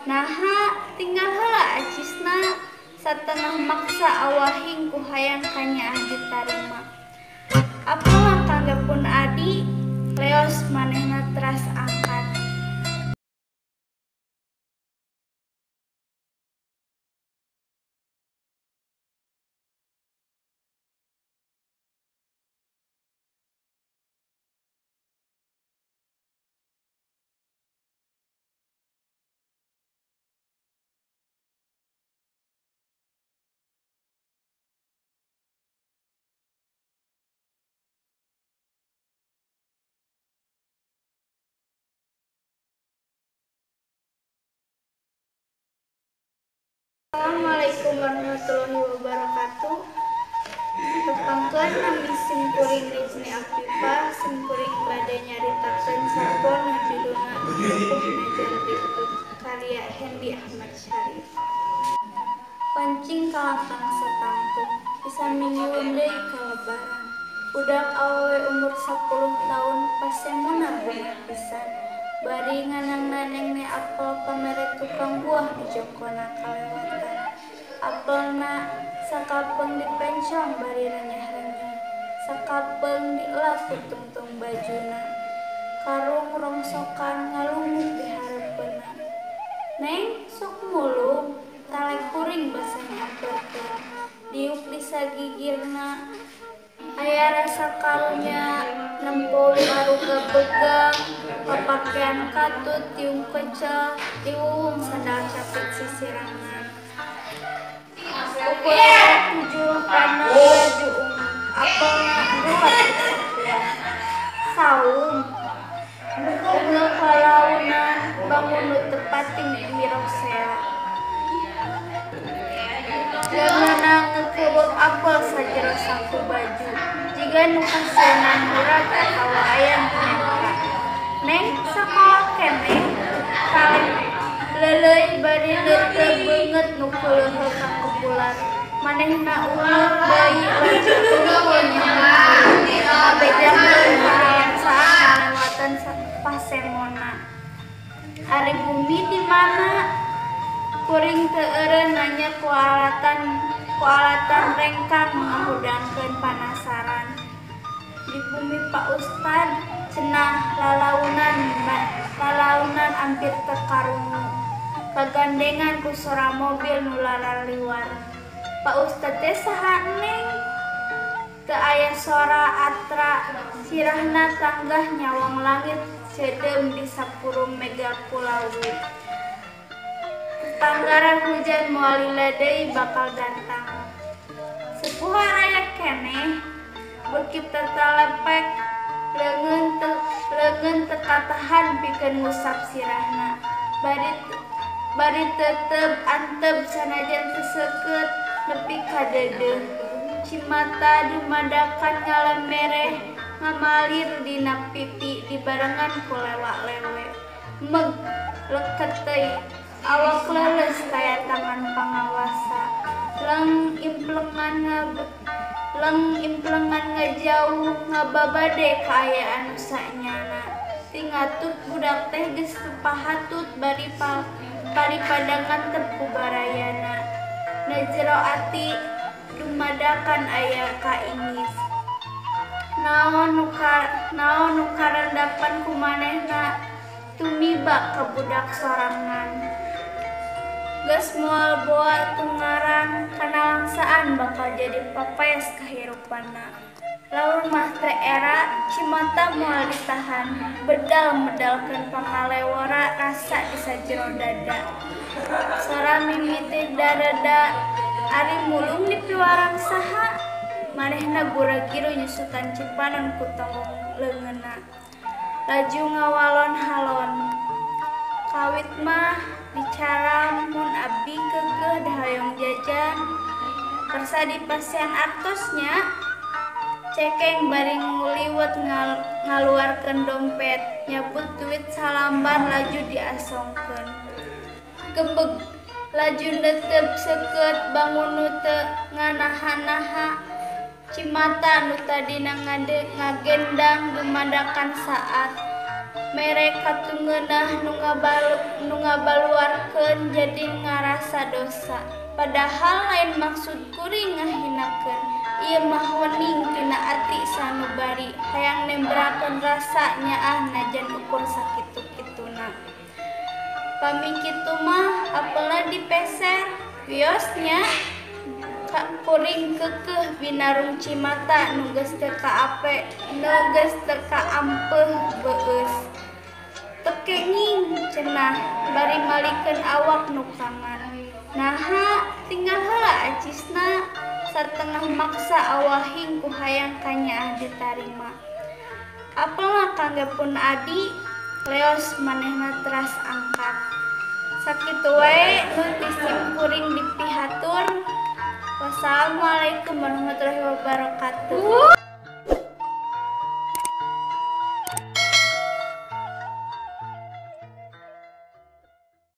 Naha tinggal heula acisna satengah maksa awahing ku hayang kanyaah ditarima. Apel kangge pun adi leos manehna teras angkat. Assalamualaikum warahmatullahi wabarakatuh. Tepangkeun nami simkuring Rijni Afifah, simkuring bade nyaritakeun sampun nu judulna Dukuh Najar Berikut karya Hendi Ahmad Syarif. Pancing kalangkang satangtung, bisa minggueun deui ka lebaran. Budak awewe umur 10 tahun pasemona bungah pisan. Bari nganang-naneng apel pamere tukang buah di jongkona kalewatan. Apelna sakapeung dipencong bari renyah-renyah. Sakapeung dielap ku tungtung bajuna. Karung rongsokan ngalumuk di hareupeunna. Neng sok mulung, talek kuring basa nyamperkeun. Diuk di sagigirna. Aya rasa karunya nempo aruga begang, papakean katut tiung kecel, tiung sandal capit sisirangan. Ukuran 7 kana baju ungang, apelna ruwat sakuan. Saum, ungeul kalaunan bangun nu teu pating wirosea. Leungeunna ngeukeubeup apel sajero saku baju, jiga nu kasienan murag atawa aya nu nempra. Neng sakola keneh, kaleng leuleuy bari neuteup beungeut nu keuleuheul kakepulan. Manehna ungeul deui laju tungkul nyamuk. Ngabejakeun kahayang ngalewatan pasemona. Ari bumi di mana? Kuring teu eureun nanya ku alatan rengkang ngahudangkeun panasaran. Di bumi Pak Ustad cenah lalaunan ampir teu karungu. Kagandengan ku sora mobil nu lalaliwar. Pak Ustad teh saha neng? Teu aya sora atra sirahna tanggah nyawang langit ceudeum di sapurum mega kulawu. Tanggaran hujan moal lila deui bakal datang. Sepuh araya keneh beuki tatalepek leungeun teu katahan pikeun ngusap sirahna. Bari tetep antep sanajan teu seukeut nepi ka deudeuh. Cimata dumadakan ngalemereh ngamalir dina pipi dibarengan ku lewak-lewe. Meg leket teuing. Awak leuleus kaya tangan pangawasa. Leung implengan ngajauh ngababade kaayaan nu sanyana. Ti ngatut budak teh geus teu pahatut bari paripadangan teu ku barayana. Na jero ati dumadakan aya kaingis. Naon nu karendapan ku manehna tumiba ka budak sorangan. Geus moal boa tungarang kana langsaan bakal jadi papaes kahirupanna. Laur mah teu era cimata moal ditahan, bedal medalkeun pangalewora rasa di sajero dada. Sora mimiti dareda ari mulung dipiwarang saha? Manehna gura-giru nyusutan cipanon ku tonggong leungeunna. Laju ngawalon halon. Kawit mah dicaram mun abdi keukeuh dahoyong jajan. Kersa dipasihan artosnya, cekeng bari nguliwet ngaluarkeun dompet, nyabut duit salambar laju diasongkeun. Gembeg laju neuteup seukeut bangun nu teu nganaha-naha. Cimata nu tadina ngagendang dumadakan saat. Mere katungeunah nu ngabaluarkeun jadi ngarasa dosa. Padahal lain maksud kuring ngahinakeun. Ieu mah wening tina ati sanubari hayang nembrakeun rasa nyaah najan ukur sakitu-kituna. Pami kitu mah apelna dipeser wios nya. Kuring keukeuh binarung cimata nu geus teu kaape nu geus teu kaampeuh beueus. Teu kenging cenah bari malikeun awak nu kangen. Naha tinggal heula acisna satengah maksa awahing ku hayang kanyaah ditarima. Apelna kangge pun adi leos manehna teras angkat. Sakitu wae nu ti sim kuring dipihatur. Wassalamualaikum warahmatullahi wabarakatuh.